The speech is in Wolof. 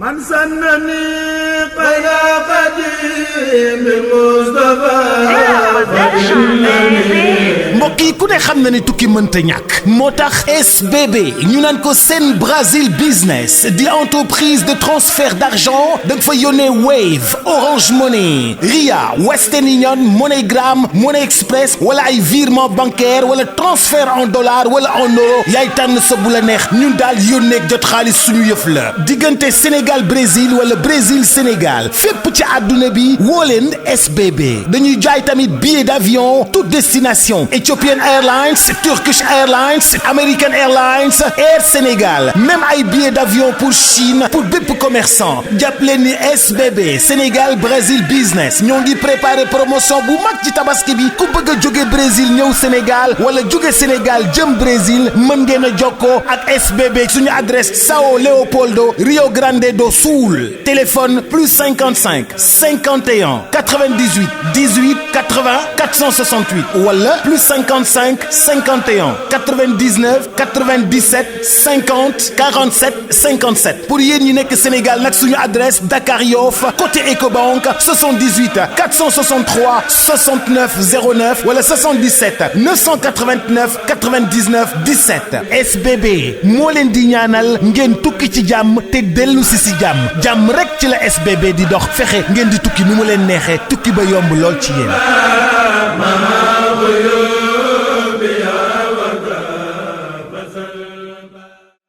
من سنني قيا قديم المصطفى mbokk yi ku ne xam na ne tukki mënta ñàkk moo tax SBB ñu naan ko Sen Brazil Business di entreprise de transfert d'argent da nga fa yónnee Wave Orange Money Ria Western Union MoneyGram Money Express wala ay virement bancaire wala transfert en dollar wala en euro yaay tànn sa bu la neex ñun daal yónneeg jot xaalis suñu yëf la diggante Sénégal Brésil wala Brésil Sénégal fépp ci àdduna bi woo leen SBB dañuy jaay tamit billet d'avion toute destination Ethiopian Airlines Turkish Airlines American Airlines Air Sénégal même ay billets d'avion pour Chine pour bépp commerçant jàpp leen ni SBB Sénégal Brésil Business ñoo ngi préparer promotion bu mag ci tabaski bi ku bëgg a jóge Brésil ñëw Sénégal wala jóge Sénégal jëm Brésil mën ngeen a jokkoo ak SBB suñu adresse Sao Leopoldo Rio Grande do Sul téléphone +55 51 98 18 80 468 wala +55 51 99 97 50 47 57 pour yéen ñi nekk Sénégal nag suñu adresse Dakar Yoff côté Ecobank 78 463 69 09 wala 77 989 99 17 SBB moo leen di ñaanal ngeen tukki ci jàmm te dellu si jàmm rek ci la SBB di dox fexe ngeen di tukki nu mu leen neexee tukki ba yomb lool ci yéen.